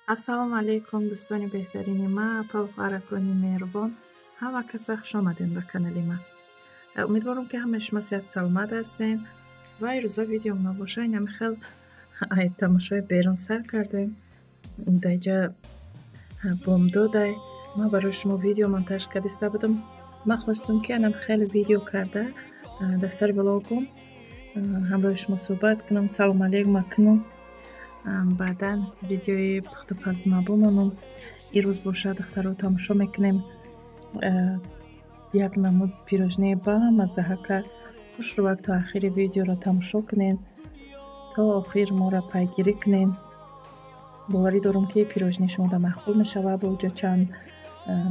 Ассалому алайкум, дӯстони беҳтарини ма, апа-хоҳаракони меҳрубон. Ҳама каса хуш омадем ба канали ма. Умедворам, ки ҳамаи шумо сиҳат саломат ҳастен. Ва ирӯза видеом набоша, инами хел ай тамошои берун сар кардем. Даиҷа бомдодай. Ман барои шумо видео монтаж кардиста будам. Ман хостум, ки анам хеле видео карда дар сари влогум ҳамроҳи шумо суҳбат кунам, салом алейкум кунам. Баъдан видеои пухтупазма бимонам. Ирӯз боша, духтаро, тамошо мекунем як намуд пирожные ба маззаҳака. Хушрӯвак то ахири видеоро тамошо кунед, то охир моро пайгирӣ кунед. Боварӣ дорам, ки пирожные шумода маъқул мешавад. Бо оҷа чанд,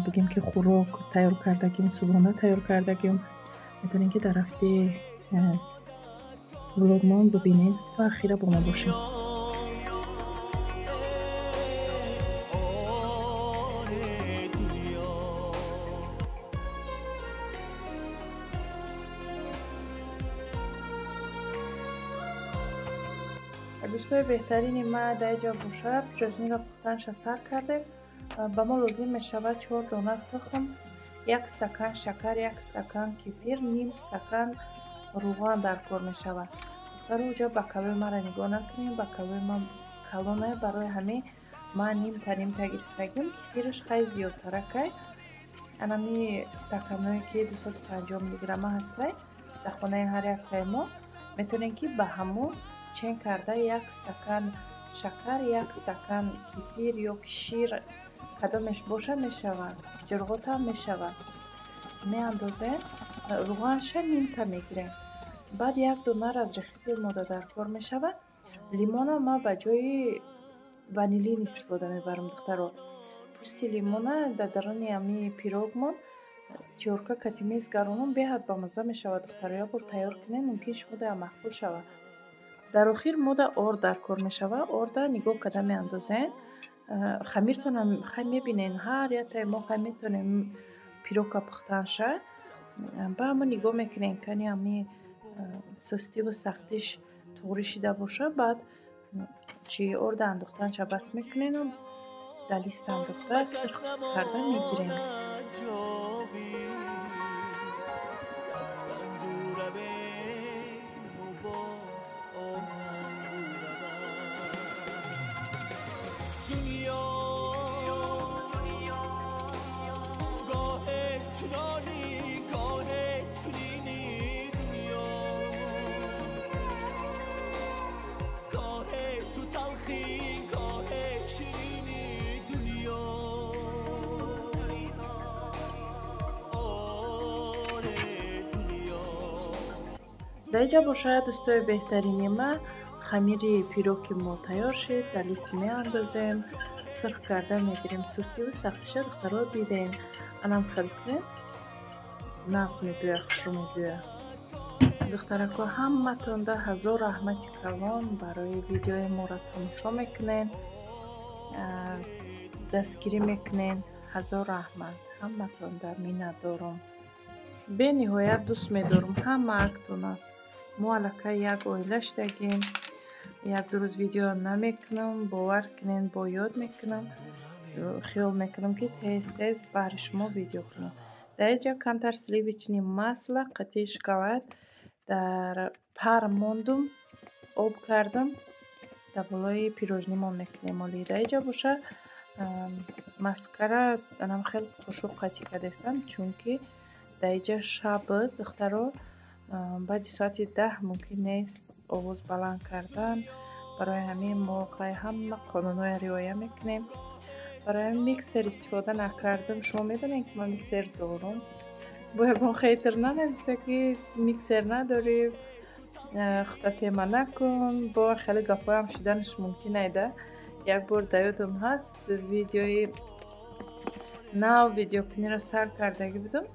бигем, ки хӯрок тайёр кардагим, субҳона тайёр кардагим. Метавонед, ки дар рафти влогмон бибинед. То ахира бо мо бошед. Дӯстои беҳтарини ма, дар ҷо боша, пирожныйро пухтанша сар кардем. Ба мо лозим мешавад 4 дона тухм, 1 стакан шакар, 1 стакан кефир, ним стакан рӯған дар кор мешавад. Духтаро, оҷа бакалои маро нигоҳ накунем, бакалои ман калонае, барои ҳамин ман нимта нимта гирифтагим. Кефираш хеле зиёдтаракай. Анами стаканое, ки 250 миллиграмма ҳастай дар хонаи ҳар яктаи мо, метавонем, ки ба ҳамон чен карда 1 стакан шакар, 1 стакан кефир ё ки шир, кадомеш боша мешавад, ҷурғотам мешавад, меандозем. Рӯғанша нимта мегирем. Баъд як дона разрыхлитель мода дар кор мешавад. Лимона ман ба ҷои ванилин истифода мебарам, духтаро. Пӯсти лимона дар даруни ҳами пирогмон тёрка кати мезгаронам, беҳад бамазза мешавад, духтаро. Як бор тайёр кунед, мумкин шумода маъқул шавад. Дар охир мода орд дар кор мешавад. Орда нигоҳ карда меандозем. Хамиртонам хай мебинен, ҳар яктаи мо хай метавонем пирогка пухтанша. Ба ҳамо нигоҳ мекунем, кани ҳами сустиву сахтиш туғрӣ шида боша, баъд чи орда андохтанша бас мекунену дар лист андохта сирх карда мегирем. Дар инҷа бошад, дӯстои беҳтарини ма, хамири пироги мо тайёр шуд. Дар лист меандозем, сирх карда мегирем. Сустиву сахтиша, духтаро, дидем. Анам хел кунем, нағз мебиёяд, хушрӯ мебиёяд. Духтарако, ҳаматонда ҳазор раҳмати калон барои видеои моро тамошо мекунед, дастгирӣ мекунед. Ҳазор раҳмат ҳаматонда, миннатдорум. Бениҳоят дӯст медорум ҳама актона. Мо аллакай як оила шудагем. Як-ду рӯз видео намекунам, бовар кунед, бо ёд мекунам. Хиёл мекунам, ки тез тез баҳри шумо видео кунам. Дар инҷа камтар сливочный масло қатъи шоколад дар пар мондум, об кардам, дар болои пирожныймон мекунем. Оли дар инҷа боша, маскара анам хел қошуқ қатъӣ кардастам, чунки дар инҷа шаб, духтаро, баъди соати 10 мумкин нест овоз баланд кардан. Барои ҳамин мо хай ҳама қонунҳоя риоя мекунем. Барои ҳамин миксер истифода накардам. Шумо медонед, ки ман миксер дорум. Бо ягон хейтер нанависа, ки миксер надорӣ, худта тема накун. Бо хеле гапҳоям шиданаш мумкин айда. Як бор дар ёдам ҳаст, видеои нав видеокуниро сар кардагӣ будам,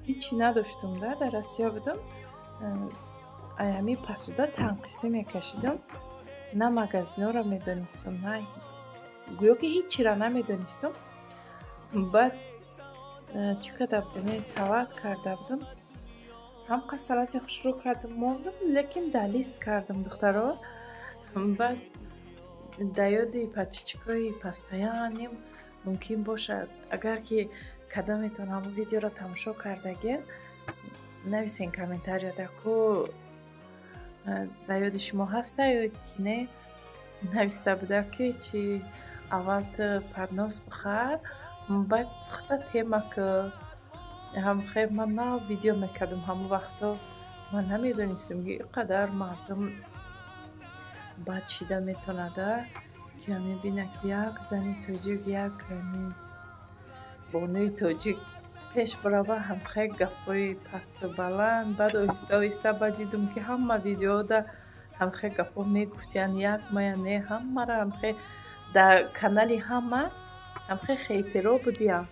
ҳичи надоштум, да, дар Россия будам. Ай ҳамин пасуда танқисӣ мекашидам. На магазинҳоро медонистам, на гӯё ки ҳичира намедонистам. Баъд чӣ карда будам, салат карда будам, ҳамқа салати хушрӯ кардам, мондам, лекин дар лист кардам, духтаро. Баъд Дар ёди подписчикои постоянный мумкин бошад. Агар ки кадометон ҳамон видеоро тамошо кардагед, нависен комментарияда, ку дар ёди шумо ҳаста ё ки не. Нависта буда, ки чи аввал ту поднос бихар, баъд пухта тема ку. Ҳамхел ман нав видео мекардам ҳамон вақто, ман намедонистам, ки ин қадар мардум бад шида метавонада, ки мебинад, ки як зани тоҷик, як бонуи тоҷик пеш барава, ҳамхел гапҳои пасту баланд. Баъд оҳиста оҳиста баъд дидум, ки ҳама видеода ҳамхел гапҳо мегуфтиянд. Як мая не, ҳамаро ҳамхел дар канали ҳама ҳамхел хейтеро будиям.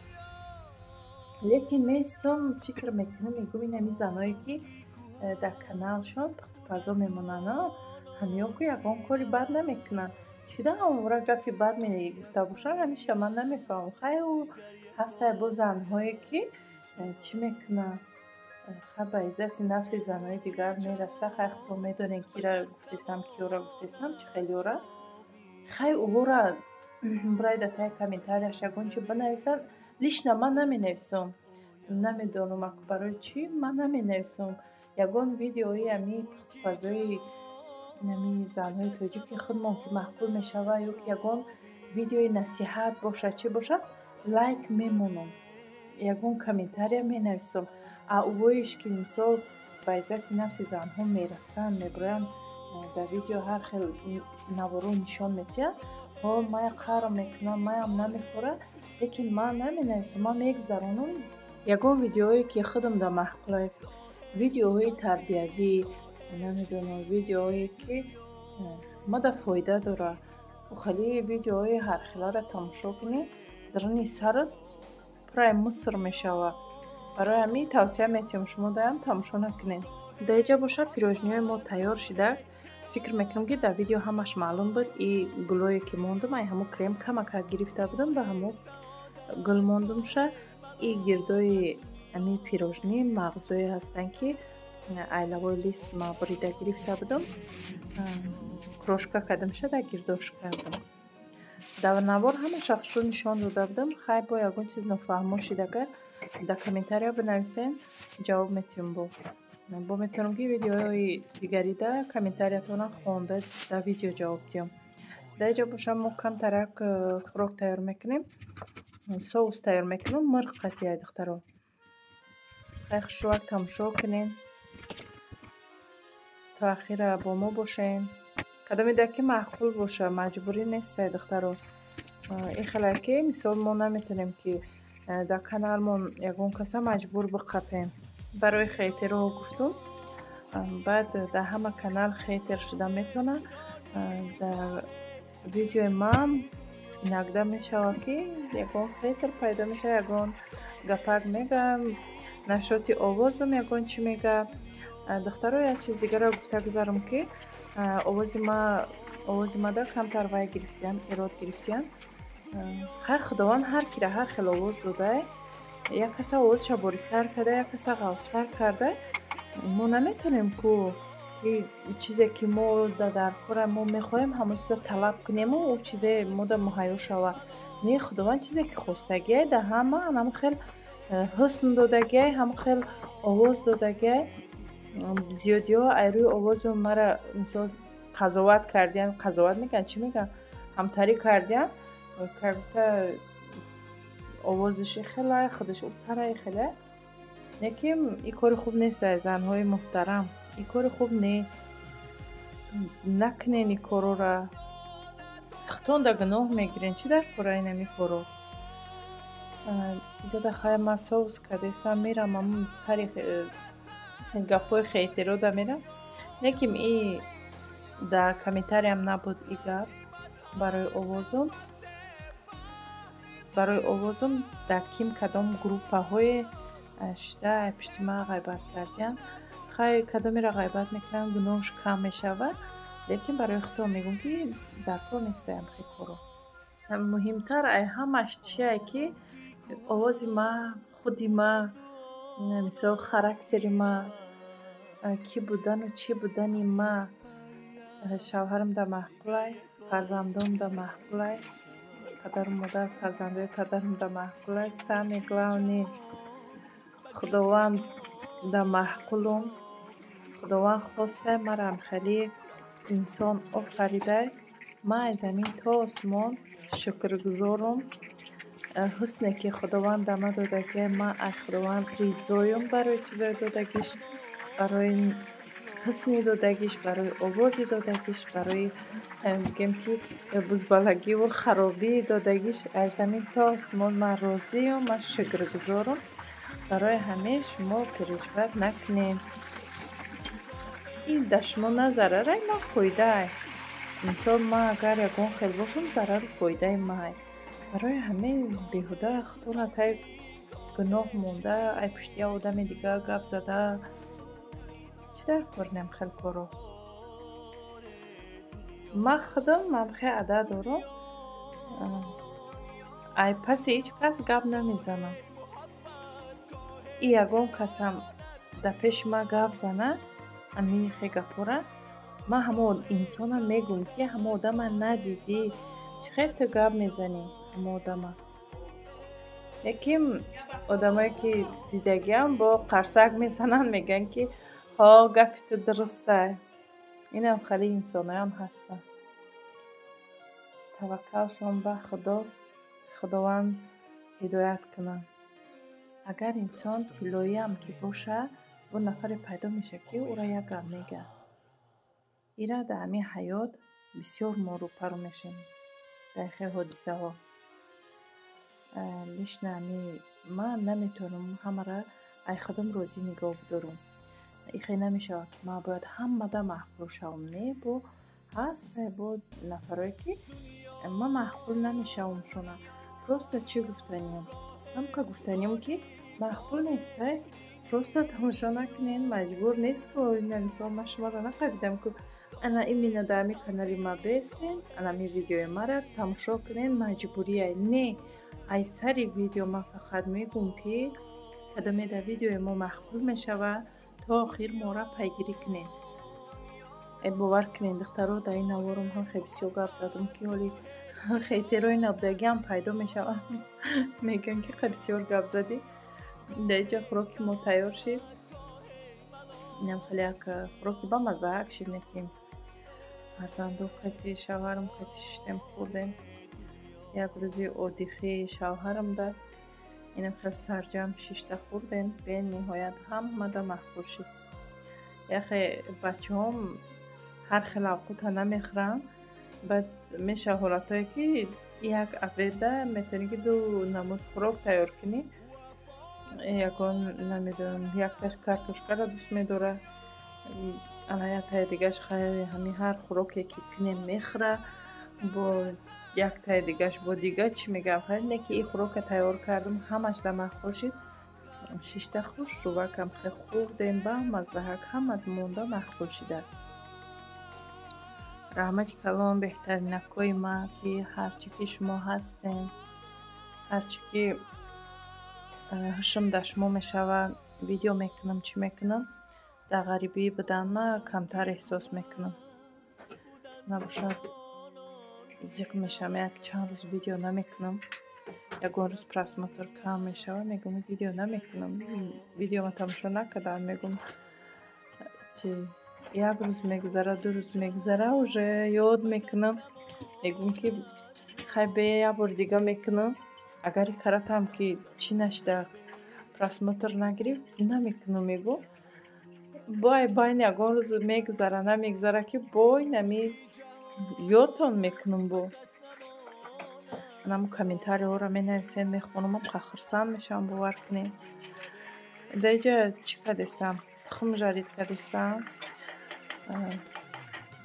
Лекин меистом, фикр мекунам, мегӯм, ин ҳами заное, ки дар каналшон пухтупазо мемонанд, ҳамиё ку ягон кори бад намекунанд. Чида ҳамвора гапи бад мегуфта бошанд, ҳамеша ман намефаҳмам. Хай, ӯ ҳастай бо занҳое, ки чӣ мекунанд, хай, ба иззати нафси занҳои дигар мераса. Хай, худо медонем, кира гуфтесам, киёра гуфтесам, чӣ хелиёра. Хай, ӯҳора бурай дар таи комментарияш ягон чи бинависанд. Лично ман наменависам, намедонам барои чӣ ман наменависам. Ягон видеои ами пухтупазои ами занҳои тоҷики худмон, ки маъқул мешавад, ё ки ягон видеои насиҳат бошад, чӣ бошад, лайк мемонам, ягон комментария менависам. А ӯҳоиш, ки мисол ба иззати нафси занҳо мерасанд, мебироянд, дар видео ҳар хел наворо нишон медиҳанд, ҳо, мая қарм мекунам, маям намехӯра, лекин ман наменависам, ман мегузаронам. Ягон видеоое, ки худам дар маъқулай, видеоҳои тарбиявӣ, намедонам, видеоҳое, ки мада фоида дорад. Хеле видеоҳои ҳархеларо тамошо кунӣ, даруни сарат пуррай мусор мешавад. Барои ҳамин тавсия метиҳам, шумо даям тамошо накунед. Дар инҷа бошад, пирожниҳои мо тайёр шида. Фикр мекунам, ки дар видео ҳамаш маълум буд. И гулое, ки мондум, ай ҳамо крем камакак гирифта будам, ба ҳамо гул мондумша. И гирдои ами пирожни мағзое ҳастанд, ки айлавои лист ма бурида гирифта будам, крошка кардамша, дар гирдош кардам. Дар навор ҳамаша хушрӯ нишон дода будам. Хай, бо ягон чиз нофаҳмо шидагар, дар комментария бинависен, ҷавоб метиҳам. Бо метавонам, ки видеои дигарида комментариятонро хонда, дар видео ҷавоб диҳам. Дар инҷо бошам, мо камтарак хӯрок тайёр мекунем, соус тайёр мекунем, мирғ қатия. Духтаро, хай, хушрӯак тамошо кунен, то ахира бо мо бошен. Кадомеда ки маъқул боша, маҷбурӣ нестай, духтаро. Ин хеле ки мисол мо наметавонем, ки дар каналмон ягон каса маҷбур биқапем. Барои хейтерҳо гуфтум, баъд дар ҳама канал хейтер шуда метавонад. Дар видеои ман иногда мешавад, ки ягон хейтер пайдо мешавад, ягон гапак мега, нашоти овозам ягон чӣ мега. Духтаро, як чиз дигарро гуфта гузарам, ки овози мада камтар вай гирифтиян, эрод гирифтиян. Хай, Худованд ҳар кира ҳар хел овоз додае. Як каса овозша бориктар карда, як каса ғафзтар карда. Мо наметавонем ку, ки чизе, ки мо дар кора мо мехоҳем, ҳамон чизро талаб кунему ӯ чизе мода муҳайё шавад. Не, Худованд чизе, ки хостагиай, дар ҳама ҳамон хел ҳусн додагиай, ҳамон хел овоз додагиай. Зиёдиҳо ай рӯи овозу мара мисол қазоват кардиян, қазоват мекунанд, чӣ мегӯянд, ҳамтарӣ кардиян, как-то овозаши хелай, худаш утарай хеле. Лекин ин кори хуб нест, ай занҳои муҳтарам, ин кори хуб нест, накунен ин корора, худтон да гуноҳ мегирен. Чӣ дар кора инами коро? Иҷода, хай, ман соус кардестам, мерам, ҳамун сари гапҳои хейтерода мерам. Лекин и дар комментариям набуд и гап барои овозум. Барои овозум дар ким кадом группаҳое шида пишти ман ғайбат кардиян. Хай, кадомеро ғайбат мекунам, гуноҳш кам мешавад, лекин барои худтон мегӯм, ки дар кор нестаям хел коро. Муҳимтар ай ҳамаш чие, ки овози ма, худи ма, мисол, характери ма, кӣ будану чӣ будани ма шавҳарам дар маъқулай. Фарзандом да маъқулай, падару модар, фарзандои падарам да маъқулай. Самое главное, Худованд да маъқулум. Худованд хостай, марам хеле инсон офаридай. Ман аз замин то осмон шукргузорум. Ҳусне ки Худованд ба ман додагиай, ман аз Худованд ризоюм барои чизои додагиш, барои ҳусни додагиш, барои овози додагиш, барои, бигем ки, бузбалагиву харобии додагиш. Аз замин то осмон ман розиюм, ман шукргузорум. Барои ҳамин шумо переживать накунед. Ин дар шумо на зарарай, на фоидаай. Мисол, ман агар ягон хел бошам, зарару фоидаи май. Барои ҳамин беҳуда худтона тай гуноҳ монда, ай пушти як одами дига гап зада, чӣ дар кор инам хел коро? Ман худам хеле адат дорам, ай паси ҳеҷ кас гап намезанам. И ягон касам дар пеши ман гап зана, ҳамин хел гапҳоро, ман ҳамон инсонам мегӯм, ки ҳамон одама надидӣ, чӣ хел ту гап мезанӣ ҳамон одама? Лекин одамое ки дидагиам, бо қарсак мезананд, мегӯянд, ки ҳо, гапи ту дурустай. Инам хеле инсоноям ҳастанд. Таваккалшон ба Худо, Худованд ҳидоят кунад. Агар инсон тиллоиам ки боша, бо нафаре пайдо мешавад, ки ӯро як гап мегӯяд. Ира дар ҳамин ҳаёт бисёр мо рӯпарӯ мешавем дар хел ҳодисаҳо. Лично ами ман наметавонам ҳамаро ай худам розӣ нигоҳ бидорам. Ихе намешавад, ки ман бояд ҳамада маъқул шавам. Не, бо ҳастай бо нафарое, ки ман маъқул намешавамшона. Просто чӣ гуфтаниям? Ҳамка гуфтаниям, ки маъқул нестай, просто тамошо накунед, маҷбур нест ку. Мисол, ман шуморо нақабидам ку, ана именно дар ҳамин канали ма бестен, ана ҳамин видеои мара тамошо кунед, маҷбурияй. Не, ай сари видео ман фақат мегӯм, ки кадоме дар видеои мо маъқул мешавад, то охир моро пайгирӣ кунед. Бовар кунед, духтаро, дар ин наворам ҳам хеле бисёр гап задам, ки ҳоли хейтерои набудагиам пайдо мешаванд, мегӯянд, ки хеле бисёр гап задӣ. Дар инҷа хӯроки мо тайёр шид. Инам хеле як хӯроки бамаззаак шид, не ки фарзандо кати, шавҳарам кати шиштем, хӯрдем. Як рӯзи отдыхи шавҳарам да инам хел сарҷамъ шишта хӯрдем. Бениҳоят ҳамада маъқул шид. Яхе бачаҳом ҳар хел авқота намехӯранд. Баъд мешавад ҳолатҳое, ки як обеда метавонӣ, ки ду намуд хӯрок тайёр кунӣ. Ягон, намедонам, якташ картошкаро дӯст медорад, ана яктаи дигаш ҳамин ҳар хӯроке ки кунем, мехӯра. Бо яктаи дигаш бо дига чӣ мегӯям, хайр, не ки ин хӯрока тайёр кардам, ҳамаш да маъқул шид. Шишта хушрӯвакам хел хӯрдем, бамаззаҳак, ҳама монда маъқул шида. Раҳмати калон, беҳтаринакҳои ман, ки ҳарчи ки шумо ҳастем, ҳарчи ки ҳушм дар шумо мешавад, видео мекунам, чӣ мекунам, дар ғарибӣ будан ман камтар эҳсос мекунам. Набошад, зиқ мешавам, як чанд рӯз видео намекунам, ягон рӯз просмотр кам мешавад, мегӯм, видео намекунам, видеома тамошо накардам, мегӯм чи. Як рӯз мегузара, 2 рӯз мегузара, уже ёд мекунам, мегӯм, ки хай, бе як бори дига мекунам. Агар каратам ки чӣ нашида, просмотр нагирифт, намекунам, мегӯм. Бай байни ягон рӯз мегузара, намегузара, ки бой нами ёдтон мекунам. Бо анаму комментариҳоро менависем, мехонам, хурсанд мешавам, бовар кунед. Дар инҷа чӣ кардестам? Тухм жарить кардестам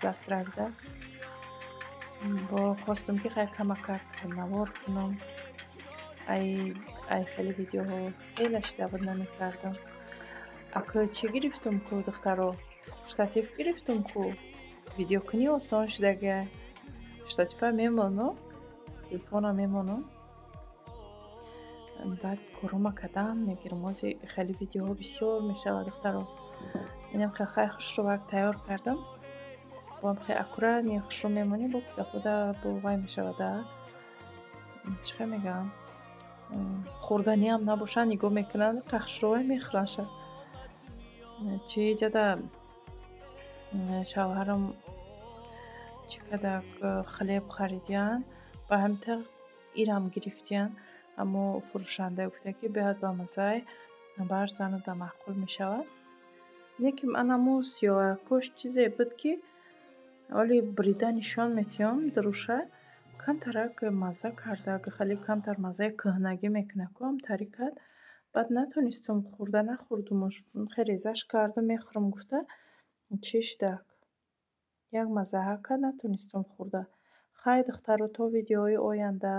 завтракда. Бо хостум, ки хай камакак навор кунам. Ай хеле видеоҳо хеле шида буд, намекардам. Ака, чӣ гирифтум ку, духтаро? Штатив гирифтум ку, видеокунӣ осон шудага. Штатива мемонам, телефонам мемонам, баъд корома кардам мегирам. Ози хеле видеоҳо бисёр мешавад, духтаро. Инам хел хай хушрӯвак тайёр кардам. Бо хеле аккуратный, хушрӯ мемонӣ, бо кӯдакода бо вай мешавад, а чӣ хел мегӯям, хӯрданиам набошад, нигоҳ мекунанд, хушрӯвай мехӯрандша. Чи ҷада шавҳарам чӣ кардак, хлеб харидиянд, ба ҳамин тариқ ирам гирифтиянд. Аммо фурӯшанда гуфта, ки беҳад бамаззай, бар занада маъқул мешавад. Лекин анаму сиёҳакош чизе буд, ки оли брида нишон метиҳам дуруша, камтарак мазза карда, хеле камтар маззаи кӯҳнагӣ мекунад ку, ҳамтари кард. Баъд натонистум хӯрда, нахӯрдумуш. Хеле резаш кардум, мехӯрам гуфта, чӣ шидак, як маззаҳа кард, натонистум хӯрда. Хайр, духтаро, то видеои оянда.